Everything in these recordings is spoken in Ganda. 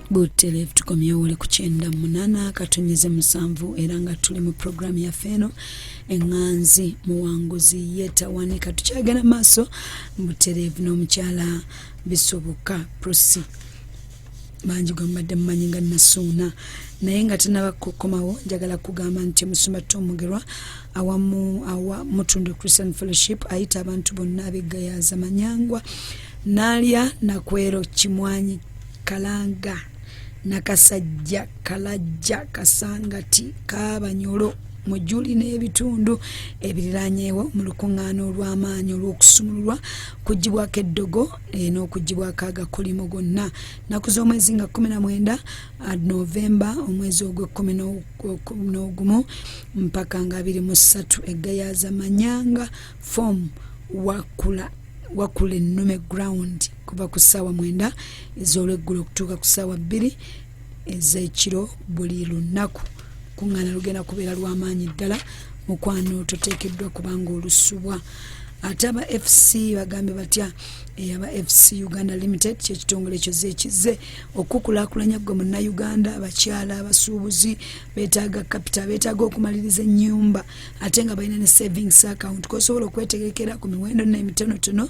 Butereevu tukomyewo oli ku 98.7, era nga tuli mu puroguramu yaffe eno Eŋŋanzi Muwanguzi Yetawanika. Tukyagenda maaso butereevu n'omukyala Bisoboka Prossy, bangi gwe mubadde mumanyi nga Nasuuna. Naye nga tenaba kukomawo, njagala kugamba nti Omusumba Tom Mugerwa awamu awa Mutundu Christian Fellowship ayita abantu bonna ab'eggayaaza, Manyangwa, Naalya, Nakwero, Kimwanyi, Kalanga, Nakasajja, Kalajja, Kasangati, Kaabanyolo, Mujuli n'ebitundu ebiriranyeewo mu lukuŋŋaana olw'amaanyi olw'okusumululwa, kuggyibwako eddogo n'okuggyibwako agakolimo gonna. Nnaku z'omwezi nga 19 Novemba, omwezi ogw'ekkumi n'ogumu, mpaka nga 23, Eggayaaza, Manyanga Form, wakula wakula ennume ground, kuva ku ssaawa 9 ez'olweggulo okutuuka ku ssaawa 2 ez'ekiro buli lunaku. Kuŋŋaana lugenda kubeera lw'amaanyi ddala, mukwano, toteekeddwa kubanga olusubwa. Ate aba FC bagambye batya? Aba FC Uganda Limited kyekitongole ekyo zekizze okukulaakulanya ggwe Munnayuganda. Abakyala abasuubuzi beetaaga capital, beetaaga okumaliriza ennyumba, ate nga balina ne savings account kosobola okwetegekera ku miwendo n'emitonotono,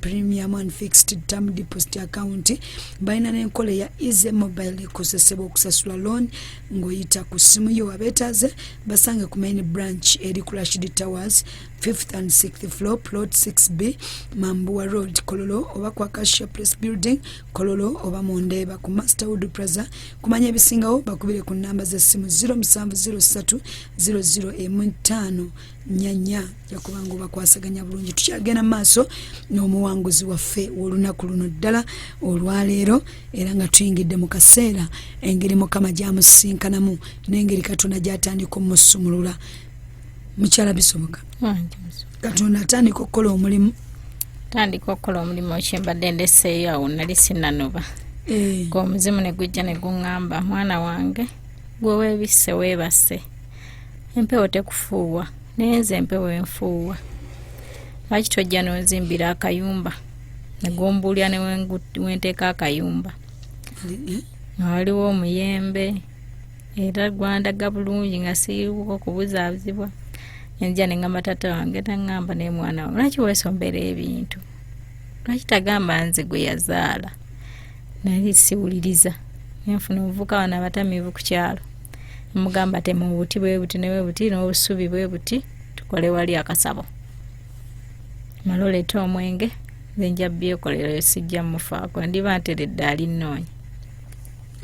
premium and fixed term deposit account. Balina n'enkola eya easy mobile ekozesebwa okusasula loan ng'oyita ku ssimu yo. Abeetaaze basange ku main branch eri ku Rashid Towers, 5th and 6th floor, plot 6B, Mambuwa Road, Kololo, oba ku Acacia Place Building, Kololo, oba Mundeeba ku Masterwood Plaza. Kumanya ebisingawo bakubire ku namba z'essimu 0703 00 544, jakubanga obakwasaganya bulungi. Tukyagenda mu maaso n'omuwanguzi waffe w'olunaku luno ddala olwaleero, era nga tuyingidde mu kaseera engeri Mukama gy'amusisinkanamu n'engeri Katonda gy'atandika omusumulula. Mukyala Bisoboka, Katonda atandika okukola omulimu. Tandika okukola omulimu. Kyembadde ndeseeyo awo, nali sinanoba ng'omuzimu ne gujja ne guŋŋamba, "Mwana wange, gwe weebisse, weebase, empewo tekufuuwa, naye nze empewo enfuuwa. Lwaki tojja n'onzimbira akayumba?" Ne gumbuulira ne wenteeka akayumba nga waliwo omuyembe, era gwandaga bulungi nga siriwo okubuzaabuzibwa. Nja ne ngamba taata wange, taŋŋamba, "Naye mwana wange, lwaki weesombera ebintu? Lwaki tagamba nze gwe yazaala?" Nali siwuliriza. Nenfuna omuvubuka wano abatamiivu ku kyalo, mugamba, "Tema obuti bwe buti ne bwe buti n'obusubi bwe buti, tukole wali akasabo, mala oleete omwenge, nze nja byekolera, sijja mufaako, ndiba nteredde ali nnoonya."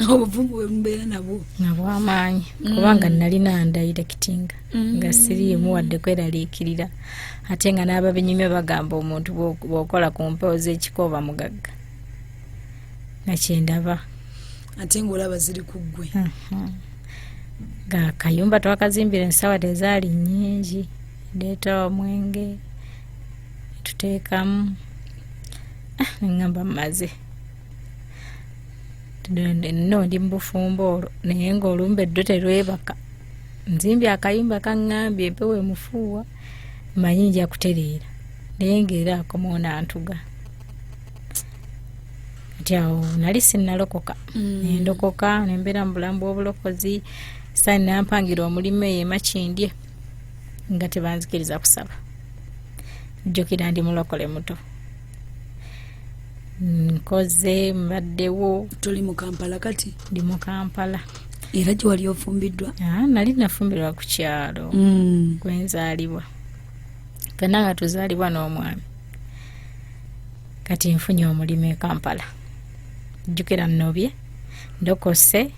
Obuvumu bwe mubeera nabwo. Nga bwamaanyi, kubanga nalina ndirectinga nga siriimu wadde kweraliikirira, ate nga n'ababinyumya bagamba omuntu bw'okola ku mpewo z'ekika oba mugagga, nga kyendaba. Ate ng'olaba ziri ku ggwe. Nga akayumba twakazimbira, ensawa tezaali nnyingi, ndeeta omwenge tuteekamu. Ah, neŋŋamba mmaze nno, ndi mu bufumbo olwo, naye ng'olumbe ddo terwebaka. Nzimbye akayumba kaŋŋambye empewo emufuuwa, manyi nja kutereera, naye ng'era akomawo nantuga. Kati awo nali sinnalokoka. Nendokoka, nembeera mu bulamu bw'obulokozi. Sitaani nampangira omulimu eyo Emakindye nga tebanzikiriza kusaba. Jjukira ndi mulokole muto, nkoze, mbaddewo. Toli mu Kampala kati? Ndi mu Kampala. Era gye wali ofumbiddwa? Ah, nali nafumbirwa ku kyalo kwenzaalibwa, fenna nga tuzaalibwa n'omwami. Kati nfunye omulimu e Kampala. Jjukira nnobye, ndokose,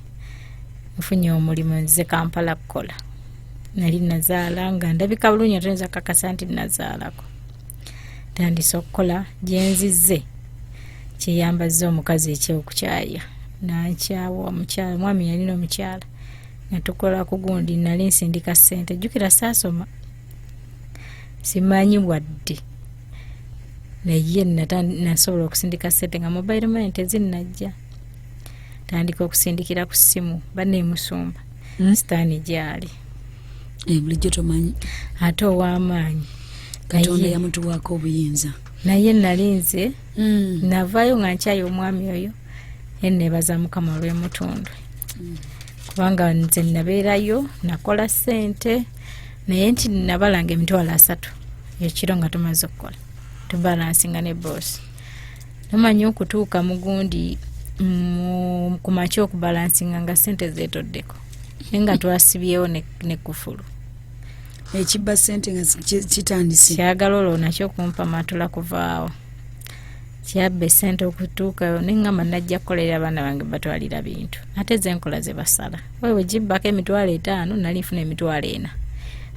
nfunye omulimu, nze Kampala kukola. Nali nazaala nga ndabika bulungi, ate kakasa nti nazaalako. Tandise okukola gyenzize, kyeyambazza omukazi ekyokukyaya, nankyawa. Omukyala, omwami yalina omukyala nga tukola ku gundi, nali nsindika ssente. Jjukira saasoma, simanyi wadde, naye nasobola okusindika ssente nga mobile money tezinnajja. Tandika okusindikira ku ssimu banneemusumba. Sitaani gyali. Bulijjo tomanyi. Ate ow'amaanyi. Katonda yamutuwaako obuyinza. Naye nali nze navaayo nga nkyaye omwami oyo. Naye neebaza Mukama olw'emutundwe, kubanga nze nabeerayo nakola ssente, naye nti nabalanga 30,000 ekiro nga tumaze okukola, tubalansinga ne boosi. Nomanyi okutuuka mugundi ku makya okubalansinga nga ssente zeetoddeko, naye nga twasibyewo ne kufulu. Ekibba ssente nga kitandise. Kyagala olwo nakyo kumpa matula kuvaawo, kyabba essente okutuukayo neŋŋamba najja kukolera abaana bange batwalira bintu, ate zenkola ze basala. Wewe gibbako 50,000, nali nfuna 40,000,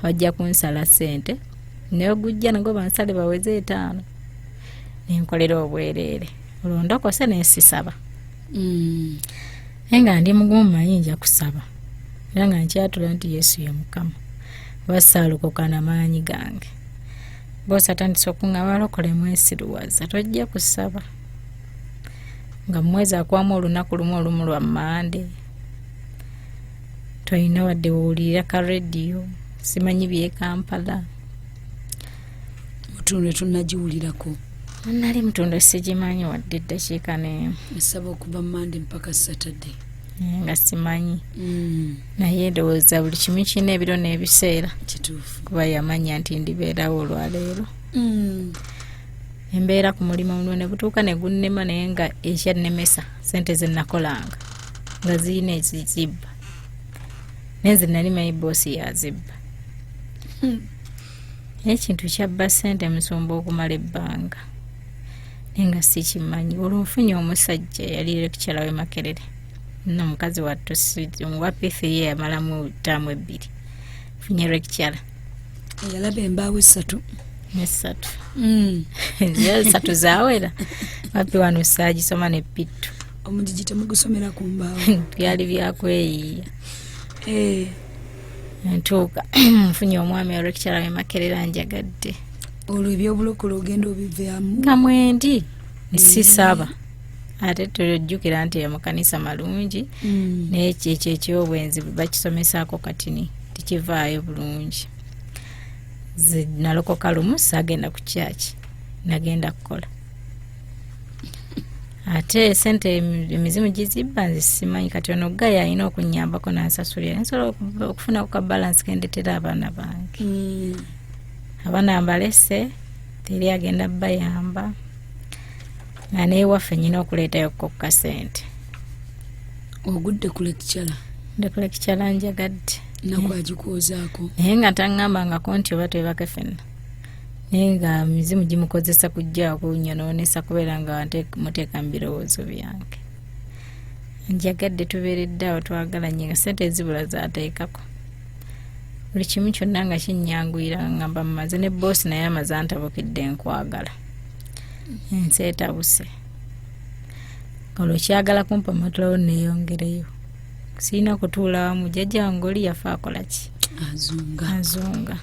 bajja kunsala ssente naye ogujja nagwo bansale baweze 5, nenkolera obwereere. Olwo ndokose nensisaba. Naye nga ndi mugumu, manyi nja kusaba, era nga nkyatula nti Yesu ye Mukama, oba saalukoka na maanyi gange. Boosi atandise okuŋŋamba, balokole mwesiruwaza, tojja kusaba. Nga mwezi akwamu olunaku lumu, olumu lwa Mande, tolina wadde wowulirira ka rediyo, simanyi by'e Kampala. Mutundwe tunnagiwulirako? Nali Mutundwe sigimanyi wadde eddakiika n'emu. Nsaba okuva Mande mpaka Saturday. Naye nga simanyi. Naye ndowooza buli kimu kirina ebiro n'ebiseera. Kituufu. Kuba yamanya nti ndibeerawo olwaleero. Embeera ku mulimu, omulimu ne gutuuka ne gunnema, naye nga ekyannemesa sente ze nakolanga nga zirina ezizibba, naye nze nali manyi boosi yazibba. Naye ekintu kyabba sente musumba okumala ebbanga, naye nga sikimanyi. Olwo nfunye omusajja yali lecturer we Makerere, nno omukazi wattu wa P3 yamalamu taamu 2, nfunye lecturer. Eyalaba embaawo 3. Esatu. 3 zawera wapi wano saagisoma ne P2. Omugigi temugusomera ku mbaawo. Byali byakweyiiya. Ntuuka nfunye omwami olwekikyala we Makerera, njagadde. Olwo ebyobulokole ogenda obivaamu? Nga mwendi sisaba, ate tojjukira nti amakanisa malungi. Naye ekyo ekyobwenzi bakisomesaako katini, tekivaayo bulungi. Nze nalokoka lumu, saagenda ku kyaki, nagenda kukola, ate sente emizimu gizibba, nze simanyi. Kati ono gaya alina okunyambako nansasulira, nsobola okufunako ka balance kendetera abaana bange. Abaana mbalese, teri agenda bayamba, nga newaffe nyina okuleetayo ko kasente. Ogudde ku lecturer? Ndi ku lecturer, njagadde. Naku agikwozaako. Naye nga taŋŋambangako nti oba twebake ffenna, naye nga mizimu gimukozesa kujja kunyonoonesa, kubeera nga muteeka mu birowoozo byange. Njagadde, tubeeredde awo, twagalanye, nga sente ezibula zateekako buli kimu kyonna, nga kinnyanguyira, nga ngamba mumaze ne boosi, naye amaze antabukidde, nkwagala, ensi etabuse. Olwo kyagala kumpa matulawo neeyongereyo, sirina kutuula wamu. Jjajja wange oli yafa akola ki? Azunga. Azunga.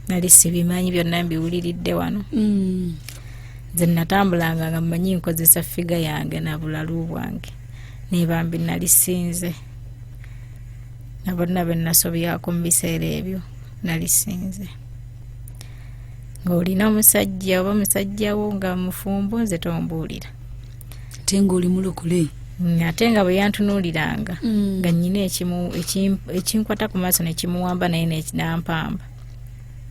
Nali sibimanyi byonna, mbiwuliridde wano. Nze natambulanga nga mmanyi nkozesa figure yange na bulalu bwange, naye bambi nali sinze na bonna be nasobyako mu biseera ebyo. Nali sinze ng'olina omusajja oba musajja wo nga mufumbo, nze tombuulira. Ate ng'oli mulokole. Ate nga bwe yantunuuliranga nga nnyina ekinkwata ku maaso nekimuwamba, naye nampamba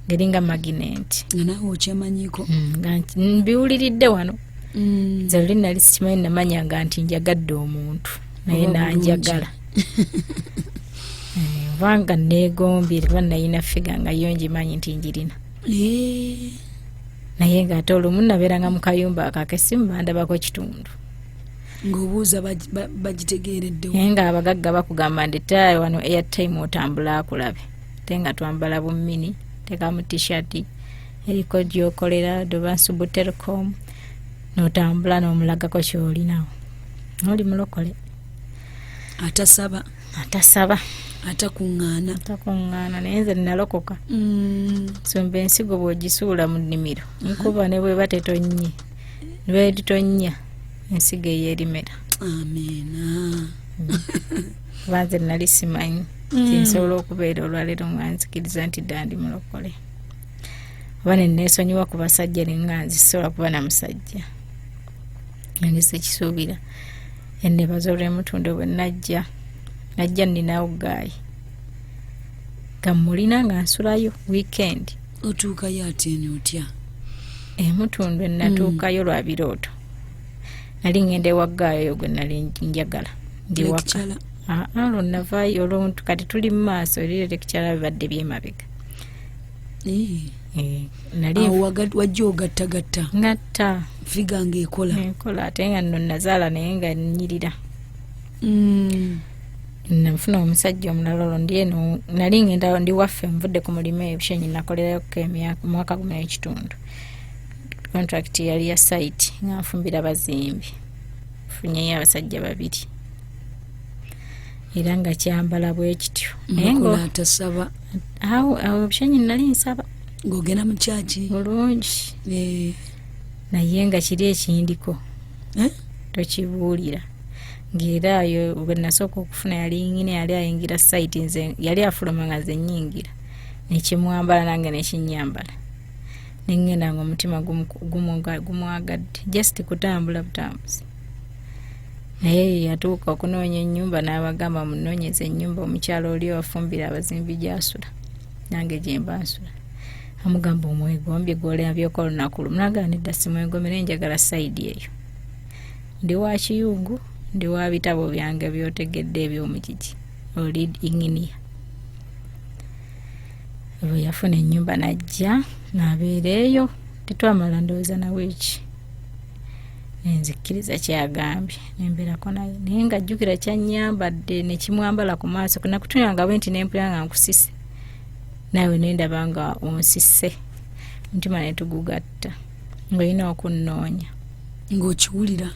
ngeringa magnet. Nga naawe okyemanyiko. Nga mbiwuliridde wano. Nze luli nali sikimanyi, namanyanga nti njagadde omuntu, naye Oba bulungi. nanjagala. Obanga neegombye, kuba nalina figure nga yo ngimanyi nti njirina. Naye ngaate olumu nabeeranga mu kayumba ako akesimu, bandabako kitundu. Ng'obuuza bagitegeereddewo. Naye nga abagagga bakugamba nti taayo wano airtime otambula akulabe, ate nga twambala bumini, tekamu T-shirt eriko gyokolera doba Nsubu Telecom, notambula n'omulagako kyolinawo, oli mulokole. Atasaba. Atasaba. Atakuŋŋaana. Atakuŋŋaana, naye nze nalokoka. Sumba ensigo bw'ogisuula mu nnimiro, nkuba ne bweba tetonnye, lweritonnya ensigo eyo erimera. Amiina. Kuba nze nali simanyi tinsobola okubeera olwaleero nga nzikiriza nti dda ndi mulokole, oba neneesonyiwa ku basajja, nenga nze sisobola kuba na musajja, nali sikisuubira. Ennebaza olw'emutundu bwe najja, najja nninawo guy nga mmulina nga nsulayo weekend. Otuukayo ate eno otya? Emutundu enatuukayo lwa birooto. Nali ngenda ewa guy oyo gwe nali njagala, ndi waka. Lecturer. Aa, olwo navaayo olwo kati tuli mu maaso, eri lecturer bibadde byemabega. Nali Awo wajja ogattagatta. Ngatta. Figure ng'ekola. Enkola, ate nga nno nazaala naye nga nnyirira. Nafuna omusajja omulala. Olwo ndi eno nali ngenda, ndi waffe, nvudde ku mulimu ebushenyi, nakolerayoko emyaka 1.5 mwaka. Contract yali ya site nga nfumbira bazimbi, nfunyeyo abasajja babiri era nga kyambala bwe kityo, naye Mukola atasaba. Awo awo ebushenyi nali nsaba. Ng'ogenda mu kyaki? Bulungi. Naye nga kiri ekindiko Eh? tokibuulira. Ng'era ayo bwe nasooka okufuna yali nyina, yali ayingira site, nze yali afuluma nga nze nnyingira, nekimwambala nange nekinyambala, neŋŋenda nga omutima gumwagadde, just kutambula butambuzi. Naye yatuuka okunoonya ennyumba n'abagamba, munoonyeza ennyumba omukyalo oli owafumbira abazimbi gy'asula nange gyemba nsula. Amugamba, omwegombye gwolabyeko olunaku lumu? Nagamba, nedda, simwegombe, naye njagala side eyo. Ndi wa kiyungu, ndi wa bitabo byange byotegedde ebyomugigi, oli inginiya. Bwe yafuna ennyumba najja n'abeera eyo, tetwamala ndowooza na wiiki, nenzikiriza kyagambye nembeerako naye, naye nga jjukira kyanyambadde nekimwambala ku maaso, nakutunula bwe nti nempulira nga nkusise naawe, nendaba nga onsise, omutima netugugatta, ng'olina okunnoonya. Ng'okiwulira?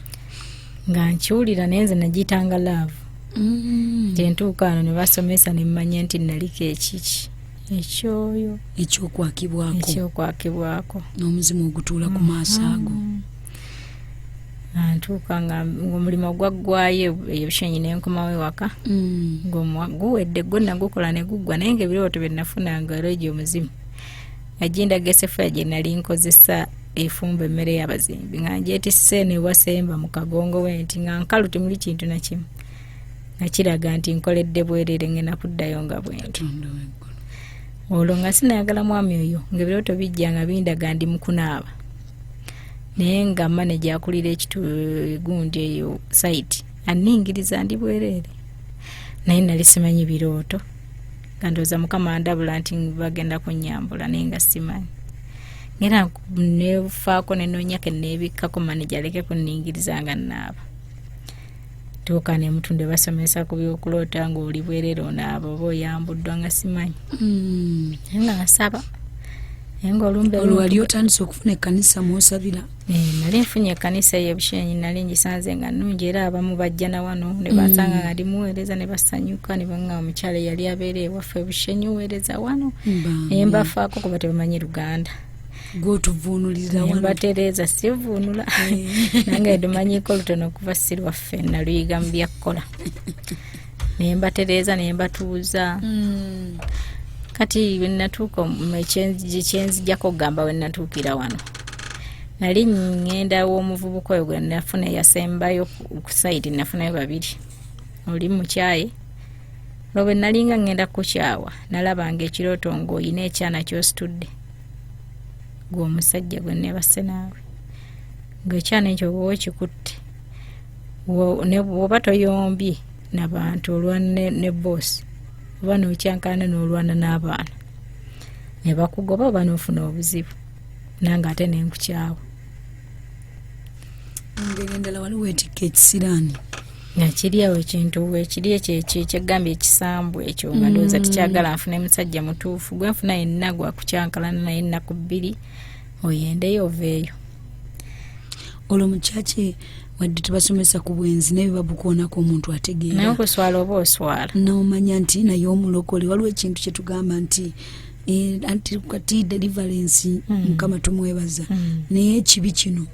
Nga nkiwulira, naye nze nagiyitanga love. Nti entuuka wano ne basomesa ne mmanya nti naliko ekiki ekyoyo. Ekyokwakibwako. Ekyokwakibwako. N'omuzimu ogutuula ku maaso ago. Nga ntuuka nga omulimu gwaggwayo ebushenyi nenkomawo ewaka guwedde, gwo nagukola ne guggwa, naye nga ebirooto bye nafunanga era egyo omuzimu nga gindaga esefuya gye nali nkozesa efumba emmere y'abazimbi nga ngyetisse newasemba mu kagongo we nti nga nkalu, temuli kintu nakimu, nga kiraga nti nkoledde bwereere, ngenda kuddayo nga bwenti. Katonda w'eggulu. Olwo nga sinayagala mwami oyo, nga ebirooto bijja nga bindaga ndi mu kunaaba, naye nga manager akulira ekitu gundi eyo site anningiriza ndi bwereere, naye nali simanyi birooto, nga ndowooza Mukama andabula nti bagenda kunnyambula, naye nga simanyi. Ngera nefaako nenoonya ke neebikkako manager aleke kunningiriza nga naaba. Tuuka nemutundu basomesa ku byokuloota ng'oli bwereere onaaba oba oyambuddwa, nga simanyi, naye nga nsaba, naye nga olumbe Olwo wali otandise okufuna ekkanisa mwosabira? Eh, nali nfunye ekkanisa eyo ebushenyi, nali ngisanze nga nnungi, era abamu bajja na wano ne bansanga nga ndi muweereza ne basanyuka ne baŋŋamba, omukyala eyali abeera ewaffe ebushenyi oweereza wano. Bambi. Ne mbafaako kuba tebamanyi Luganda. Gwotuvuunulira wano. Nembatereeza, sivuunula, nange ndumanyiko lutono kuba si lwaffe, naluyiga mu byakkola. Nembatereeza nembatuuza. Kati wenatuuka kyenzijjako okugamba, wenatuukira wano nali ŋŋenda w'omuvubuka oyo gwe nafuna eyasembayo ku site, nafunayo babiri, oli mukyaye. Olwo bwe nalinga ŋŋenda kukyawa, nalabanga ekirooto ng'oyina ekyana ky'ositudde, gwe omusajja gwe nebasse naawe, ng'ekyana ekyo bwoba okikutte ne bw'oba toyombye nabantu olwana ne boss, oba nokyankana n'olwana n'abaana ne bakugoba oba n'ofuna obuzibu, nange ate nenkukyawa. Engeri endala wali weetikka ekisiraani. Nga kiri awo ekintu wekiri ekyo ekyo ekyegambye ekisambu ekyo, nga ndowooza tikyagala nfune musajja mutuufu, gwe nfuna yenna gwakukyankalana naye ennaku 2 oyendeyo oveeyo. Olwo mukyaki wadde tebasomesa ku bwenzi, naye babukoonako omuntu naye ategeera. Okuswala oba oswala. Nomanya nti naye omulokole waliwo ekintu kyetugamba nti anti kati deliverance, Mukama tumwebaza, naye ekibi kino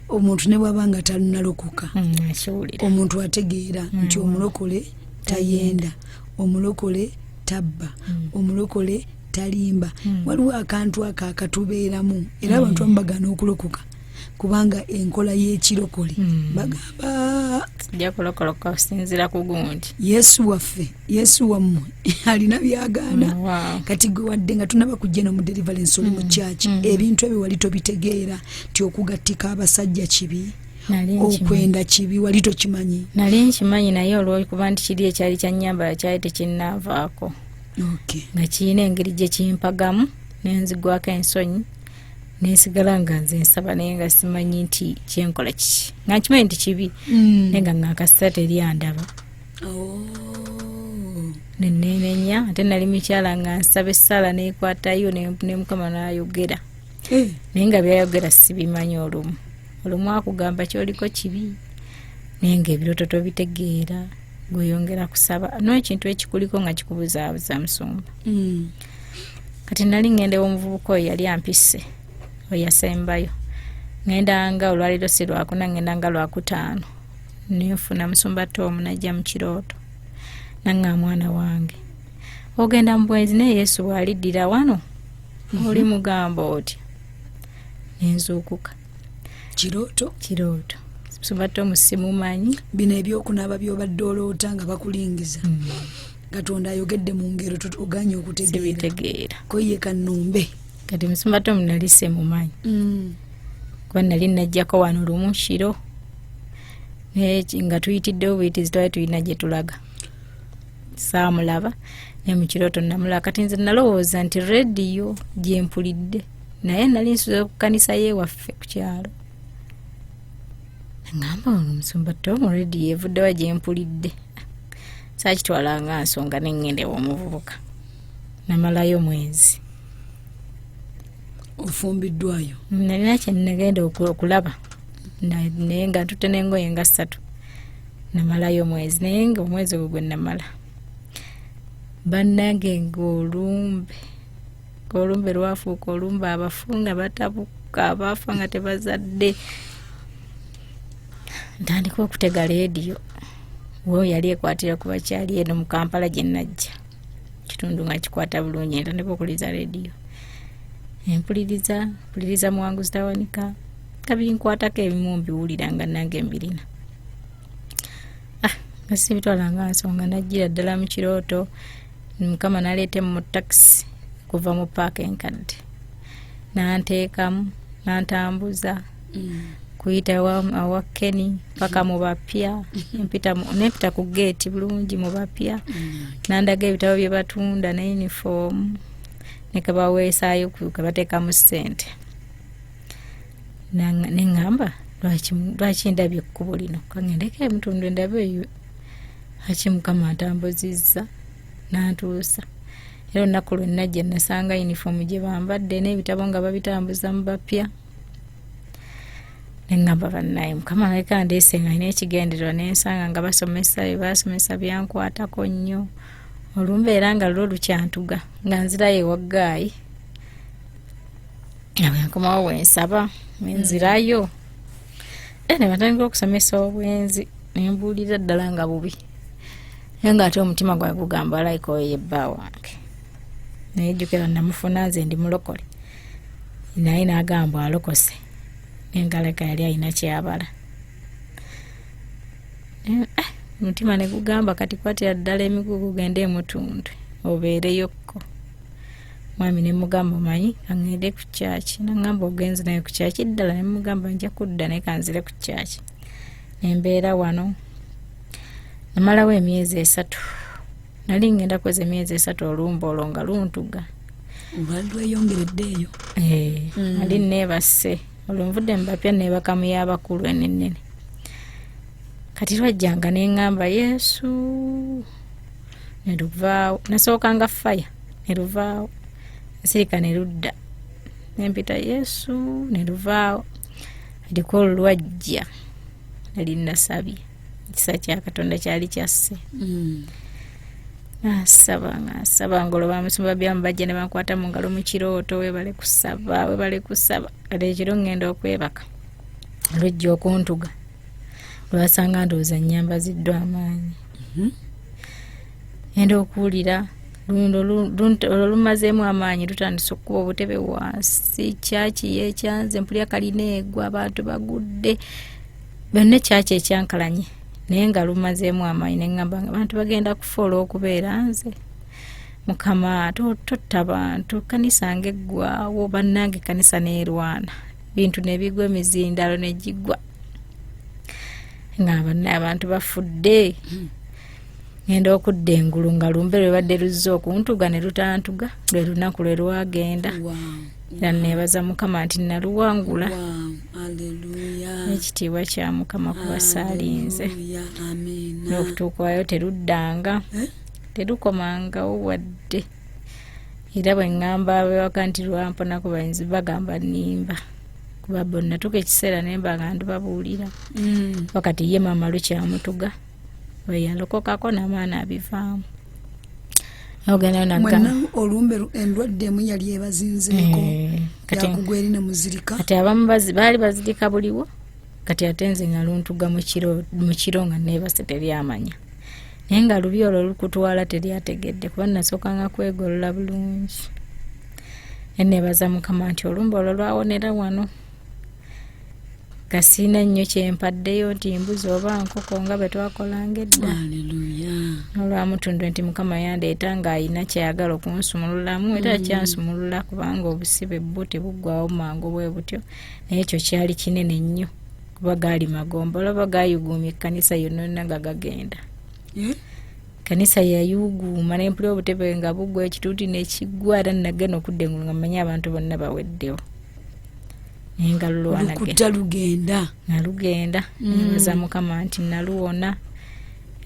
omuntu ne bwaba nga tanalokoka, akiwulira. Omuntu ategeera nti omulokole tayenda, omulokole tabba, omulokole talimba. Waliwo akantu ako akatubeeramu, era abantu abamu bagaana okulokoka kubanga enkola y'ekirokole bagamba. Sijja kulokoloka okusinziira ku gundi. Yesu waffe, Yesu wammwe alina byagaana. Kati gwe wadde nga tunaba kujja no mu deliverance oli mu church, ebintu ebyo wali tobitegeera nti okugattika abasajja kibi, okwenda kibi, wali tokimanyi? Nali nkimanyi, naye olwokuba nti kiri ekyali kyannyambala kyali tekinnaavaako. Nga kirina engeri gye kimpagamu nenzigwako ensonyi, nensigala nga nze nsaba, naye nga simanyi nti kyenkola kiki, nga nkimanyi nti kibi, naye nga ngakasita teri andaba. Nenenenya, ate nali mukyala nga nsaba essaala nekwatayo ne Mukama n'ayogera. Naye nga byayogera sibimanyi. Olumu olumu akugamba kyoliko kibi, naye nga ebirooto tobitegeera, gweyongera kusaba n'ekintu ekikuliko nga kikubuzaabuza, musumba. Kati nali ŋŋenda ew'omuvubuka oyo yali ampise, oyo yasembayo. Ŋŋendanga olwaliro si lwakuna, ŋŋendanga lwakutaano. Nenfuna musumba Tom, najja mu kirooto naŋŋa, "Mwana wange, ogenda mu bwenzi, naye Yesu bw'aliddira wano oli mugamba otya?" Nenzuukuka. Kirooto? Kirooto. Musumba Tom simumanyi. Bino ebyokunaaba byobadde oloota nga bakulingiza, Katonda ayogedde mu ngero, oganye okutegeera. Sibitegeera. Ko ye kanumbe. Kati musumba Tom nali simumanyi, kuba nali najjako wano lumu kiro, naye nga tuyitiddewo buyitizi, twali tulina gye tulaga, saamulaba, naye mu kirooto namulaba. Kati nze nalowooza nti rediyo gyempulidde, naye nali nsuze ku kanisa yewaffe ku kyalo. Ngamba, "Ono musumba Tom, rediyo evuddewa gyempulidde?" Saakitwala nga nsonga, neŋŋenda ew'omuvubuka, namalayo mwezi. Ofumbiddwayo? Nalina kye nagenda okulaba, naye nga ntutte n'engoye nga ssatu. Namalayo omwezi, naye nga omwezi ogwo gwe namala, bannange, ng'olumbe olumbe lwafuuka olumbe, abafu nga batabuka, abaafa nga tebazadde. Ntandika okutega leediyo, wo yali ekwatira ku bakyali eno mu Kampala gye najja, kitundu nga kikwata bulungi. Ntandika okuwuliriza leediyo, empuliriza mpuliriza Muwanguzi Tawanika, nga binkwatako, ebimu mbiwulira nga nange mbirina. Ah, nga sibitwala nga nsonga. Najjira ddala mu kirooto, Mukama naleeta mu takisi okuva mu paaka enkadde, nanteekamu, nantambuza kuyita awa Keni paka mu bapya. Nempita ku geeti bulungi mu bapya, nandaga ebitabo bye batunda ne yunifoomu nekabaweesaayo, kebateekamu ssente. Neŋŋamba, "Lwaki ndabye ekkubo lino? Kaŋŋendeko emutundu endabe eyo." Lwaki Mukama antambuzizza nantuusa? Era olunaku lwe najja nasanga yunifoomu gye bambadde n'ebitabo nga babitambuza mu bapya. Neŋŋamba, "Bannaye, Mukama alabika ndeese nga alina ekigendererwa." Nensanga nga basomesa, bye basomesa byankwatako nnyo. Olumbeera nga lwo lukyantuga nga nzirayo ewa ggaayi, nga bwenkomawo bwensaba nenzirayo, era ne batandika okusomesa obwenzi, nembuulira ddala nga bubi, naye nga ate omutima gwange gugamba alayika oyo ye bba wange. Naye jjukira namufuna nze ndi mulokole, naye n'agamba alokose, naye nga alabika yali alina kyabala. Omutima ne gugamba, "Kati kwatira ddala emigugu gende emutundwe obeereyokko." Mwami ne mugamba, "Omanyi, kaŋŋende ku kyaki." Naŋŋamba, "Ogenze naye ku kyaki ddala?" Ne mugamba, "Nja kudda, naye kanzire ku kyaki." Nembeera wano, namalawo emyezi 3. Nali ngenda kweza emyezi 3, olumba olwo nga luntuga. Olwali lweyongeredde eyo? Eh, nali neebase olwo, nvudde mu bapya, neebaka mu y'abakulu enennene. Kati lwajjanga neŋŋamba, "Yesu," neluvaawo. Nasookanga faya, neluvaawo, nsirika, ne ludda, nempita Yesu, ne luvaawo. Aliko olwajja nali nasabye, ekisa kya Katonda kyali kyasse. Nasaba nga nsaba, nga olwo bamusumba byamu bajja ne bankwata mu ngalo mu kirooto, "Webale kusaba, webale kusaba." Kati ekiro ŋŋenda okwebaka, lujja okuntuga, lwasanga ndowooza nnyambaziddwa amaanyi. Ngenda okuwulira luno olwo lumazeemu amaanyi, lutandise okukuba obutebe wansi, kyaki yekyanze, mpulira kalina egwa, abantu bagudde byonna, ekyaki ekyankalanye. Naye nga lumazeemu amaanyi, ne ŋŋamba nga abantu bagenda kufa olw'okubeera nze. Mukama totta bantu, kanisa ng'eggwawo, bannange kanisa n'erwana, bintu ne bigwa, emizindalo ne gigwa, nga banna abantu bafudde. Ngenda okudda engulu nga lumbe lwe badde luzze okuntuga ne lutantuga, lwe lunaku lwe lwagenda. Era neebaza Mukama nti naluwangula. Ekitiibwa kya Mukama kubasaalinze. N'okutuukayo teruddanga, terukomangawo wadde. Era bwe ŋŋamba abewaka nti lwamponako, bayinza bagamba nnimba, kuba bo natuuka ekiseera naye mba nga ndubabuulira. Wakati ye maama lukyamutuga, bwe yalokokako n'amaana abivaamu, ogendayo Mwenna nagamba olumbe endwadde emu yali ebazinzeeko, Kati yakugwa eri ne muzirika. Kati abamu baali bazirika buliwo, kati ate nze nga luntuga mu kiro nga neebase, teryamanya, naye nga lubi olwo lukutwala teryategedde, kuba nasookanga kwegolola bulungi. Neneebaza Mukama nti olumbe olwo lwawonera wano, nga siina nnyo kyempaddeyo nti mbuzi oba nkoko nga bwe twakolanga edda. Aleluya. Olwamutundwe nti Mukama yandeeta ng'ayina kyayagala okunsumululamu, era kyansumulula, kubanga obusibe bwo tebuggwawo mangu bwe butyo. Naye ekyo kyali kinene nnyo, kuba gaali magomba, olaba gayuguumya ekkanisa yonna yonna nga gagenda. Kanisa yayuguuma, nempulira obutebe nga bugwa, ekituuti nekiggwa, era nagenda okudda engulu nga mmanyi abantu bonna baweddewo, naye nga lulwanage. Lukutta lugenda. Nga lugenda. Nebaza Mukama nti naluwona,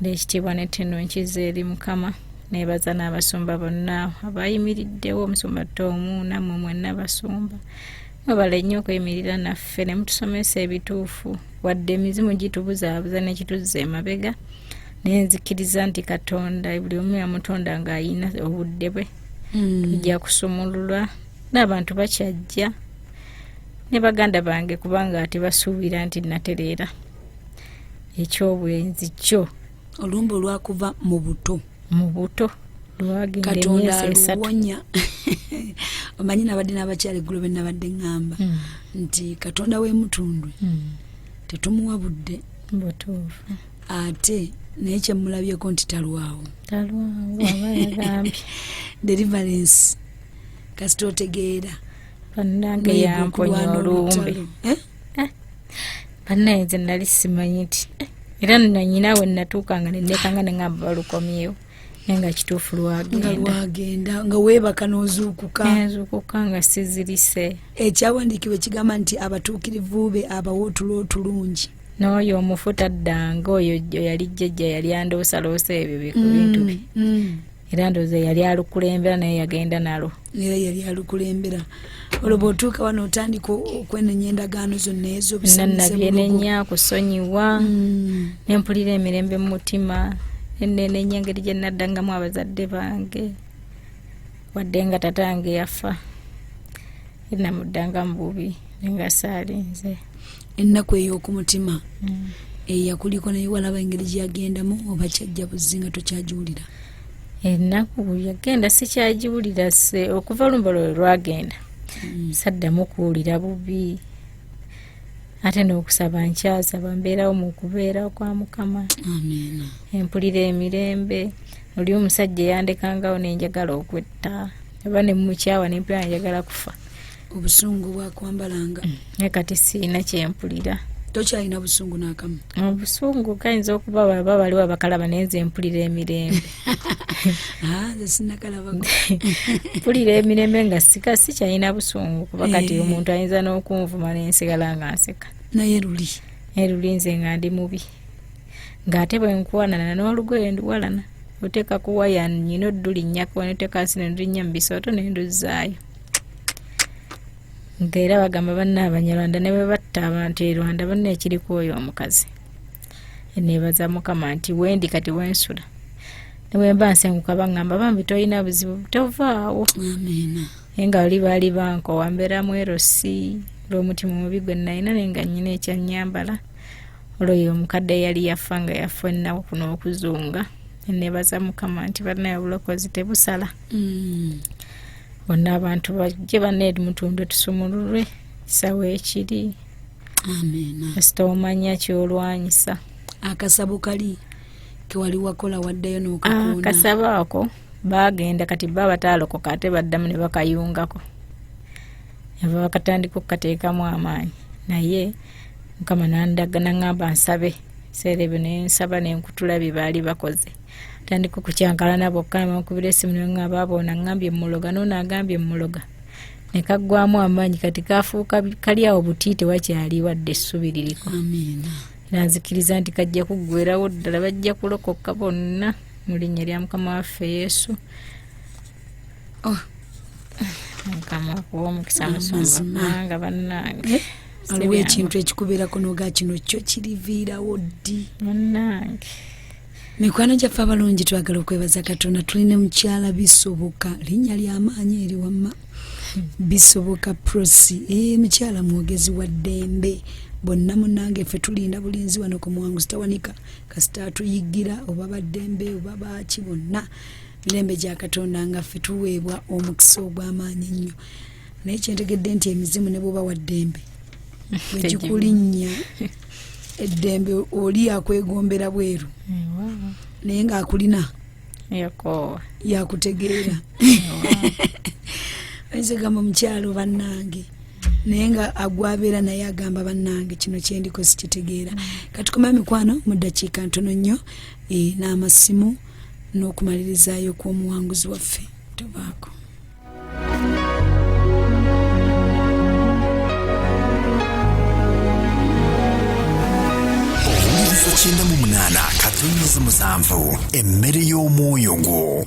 era ekitiibwa nettendo nkiza eri Mukama. Nebaza n'abasumba bonna abayimiriddewo, omusumba Tomu nammwe mwenna basumba, mwebale nnyo okuyimirira naffe ne mutusomesa ebituufu, wadde emizimu gitubuzaabuza nekituzza emabega. Naye nzikiriza nti Katonda buli omu yamutonda ng'ayina obudde bwe. Tujja kusumululwa n'abantu bakyajja ne baganda bange, kubanga tebasuubira nti natereera ekyobwenzi kyo. Olumbe olwakuva mu buto. Mu buto lwagenda. Katonda Emyezi 3. aluwonya. Omanyi nabadde n'abakyala eggulo be nabadde ŋŋamba nti Katonda w'emutundwe tetumuwa budde. Butuufu. Ate naye kyemulabyeko nti talwawo. Talwawo, aba yagambye. Deliverance kasita otegeera. Bannange, Noyiga yamponya okulwana olumbe. olutalo. Eh? Bannaye, nze nali simanyi nti era nanyina we natuukanga nenekanga neŋamba balukomyewo, naye nga kituufu Nga lwagenda. lwagenda, nga weebaka n'ozuukuka. Nenzuukuka nga sizirise. Ekyawandiikibwa ekigamba nti abatuukirivu be abawa otulo otulungi. N'oyo omufu taddanga, oyo yali jjajja yali andoosaloosa ebyo bintu bye. Era ndowooza yali alukulembera, naye yagenda nalwo. Era yali alukulembera. Olwo bw'otuuka wano otandika okwenenya endagaano zonna ezo bisanyuse bulogo. Nabyenenya, kusonyiwa, nempulira emirembe mu mutima, nenenenya engeri gye naddangamu abazadde bange, wadde nga tatange yafa, namuddanga mu bubi, naye nga saalinze. Ennaku ey'oku mutima eyakuliko, naye walaba engeri gye yagendamu, oba kyajja buzzi nga tokyagiwulira? Ennaku yagenda, sikyagiwulira. Se okuva olumba lwe lwagenda, saddamu kuwulira bubi, ate n'okusaba nkyasaba, mbeerawo mu kubeera kwa Mukama. Amiina. Empulira emirembe. Oli omusajja eyandekangawo nenjagala okwetta oba nemukyawa, nempulira njagala kufa. Obusungu bwakwambalanga. Naye kati siina kyempulira. Tokyalina busungu n'akamu? Obusungu kayinza okuba baba baliwo abakalaba, naye nze mpulira emirembe. Ah, nze sinakalabako. Mpulira emirembe nga sika sikyalina busungu, kuba kati omuntu ayinza n'okunvuma nensigala nga nseka. Naye luli? Naye luli nze nga ndi mubi, ng'ate bwe nkwanana n'olugoye nduwalana, oteeka ku waya nyina oddulinnyako, neteeka nsi nendulinnya mu bisooto nenduzzaayo, ngaera bagamba banna Abanyarwanda ne bwe batta abantu e Rwanda, banna ekiriku oyo omukazi. Nebaza Mukama nti wendi kati wensula, ne bwe mba nsenguka baŋŋamba, "Bambi tolina buzibu, tovaawo." Amiina. Naye nga oli baali bankowa, mbeera mwerosi olw'omutima omubi gwe nalina, naye nga nnyina ekyannyambala olwo ye omukadde yali yafa, nga yafa ennaku n'okuzunga. Nebaza Mukama nti bannaye obulokozi tebusala. Bonna abantu bajje banne Mutundwe tusumululwe, kisawo ekiri. Amiina. Kasita omanya kyolwanyisa. Akasabo kali kewali wakola waddayo n'okakoona? Akasabo ako baagenda, kati ba bataalokoka, ate baddamu ne bakayungako, eva bakatandika okukateekamu amaanyi. Naye Mukama nandaga, naŋŋamba nsabe. Ebiseera ebyo nensaba, nenkutula bye baali bakoze. Tandika okukyankalana bokka, nebankubira esimu, neŋŋamba abo naŋŋambye muloga, noono agambye muloga, ne kaggwamu amaanyi. Kati kafuuka kali awo buti, tewakyali wadde essubi liriko. Amiina. Era nzikiriza nti kajja kuggwerawo ddala, bajja kulokoka bonna mu linnya lya Mukama waffe Yesu. Oh. Mukama akuwa omukisa, musumba. Amazima. Kubanga bannange, si Waliwo byangu. ekintu ekikubeerako noga kino kyo kiriviirawo ddi? Bannange. Mikwano gyaffe abalungi, twagala okwebaza Katonda. Tulina mukyala Bisoboka, linnya lyamaanyi eri wamma, Bisoboka Prosi. Mukyala mwogezi wa ddembe bonna. Munange, ffe tulinda bulinzi wano ku Muwanguzi Tawanika, kasita atuyigira oba baddembe oba baaki, bonna mirembe gya Katonda, nga ffe tuweebwa omukisa ogw'amaanyi ennyo. Naye kyentegedde nti emizimu ne bwoba wa ddembe, bwegikulinnya eddembe, oli akwegombera bweru, naye ng'akulina Yakoowa. Yakutegeera. Oyinza ogamba omukyalo bannange, naye nga agwabeera naye agamba bannange kino kyendiko sikitegeera. Katukoma mikwano mu ddakiika ntono nnyo, n'amasimu n'okumalirizaayo kw'omuwanguzi waffe. Tubaako. Owuliriza 98.7, emmere y'omwoyo gwo.